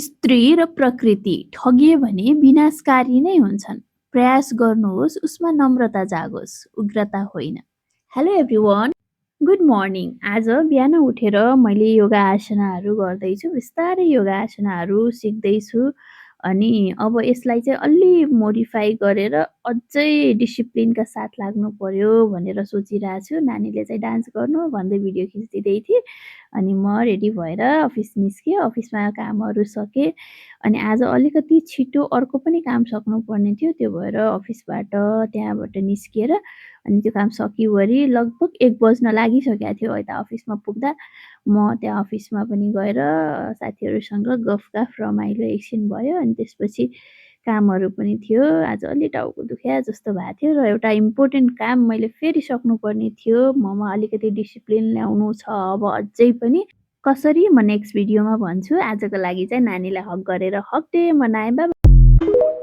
स्त्री र प्रकृति ठगिए भने विनाशकारी नै हुन्छन्। प्रयास गर्नुहोस् उसमा नम्रता जागोस्, उग्रता होइन। Hello everyone, good morning. आज बिहान उठेर मैले योगा आसनाहरू गर्दैछु, बिस्तारै योगा आसनाहरू सिक्दैछु। अनि अब यसलाई चाहिँ अलि मोडिफाई गरेर अझै डिसिप्लिनका साथ लाग्नु पर्यो भनेर सोचिरहेको छु। नानीले चाहिँ डान्स गर्नु भन्दै भिडियो खिचिदिँदै थिएँ। अनि म रेडी भएर अफिस निस्केँ। अफिसमा कामहरू सकेँ। अनि आज अलिकति छिटो अर्को पनि काम सक्नुपर्ने थियो। त्यो भएर अफिसबाट त्यहाँबाट निस्किएर अनि त्यो काम सकिवरी लगभग 1 बज्न लागिसकेको थियो यता अफिसमा पुग्दा। म त्यहाँ अफिसमा पनि गएर साथीहरूसँग गफगाफ रमाइलो एकछिन भयो। अनि त्यसपछि कामहरू पनि थियो। आज अलि टाउको दुख्या जस्तो भएको थियो र एउटा इम्पोर्टेन्ट काम मैले फेरि सक्नुपर्ने थियो। ममा अलिकति डिसिप्लिन ल्याउनु छ अब अझै पनि। कसरी म नेक्स्ट भिडियोमा भन्छु। आजको लागि चाहिँ नानीलाई हग गरेर हग डे मनाएँ। Bye bye.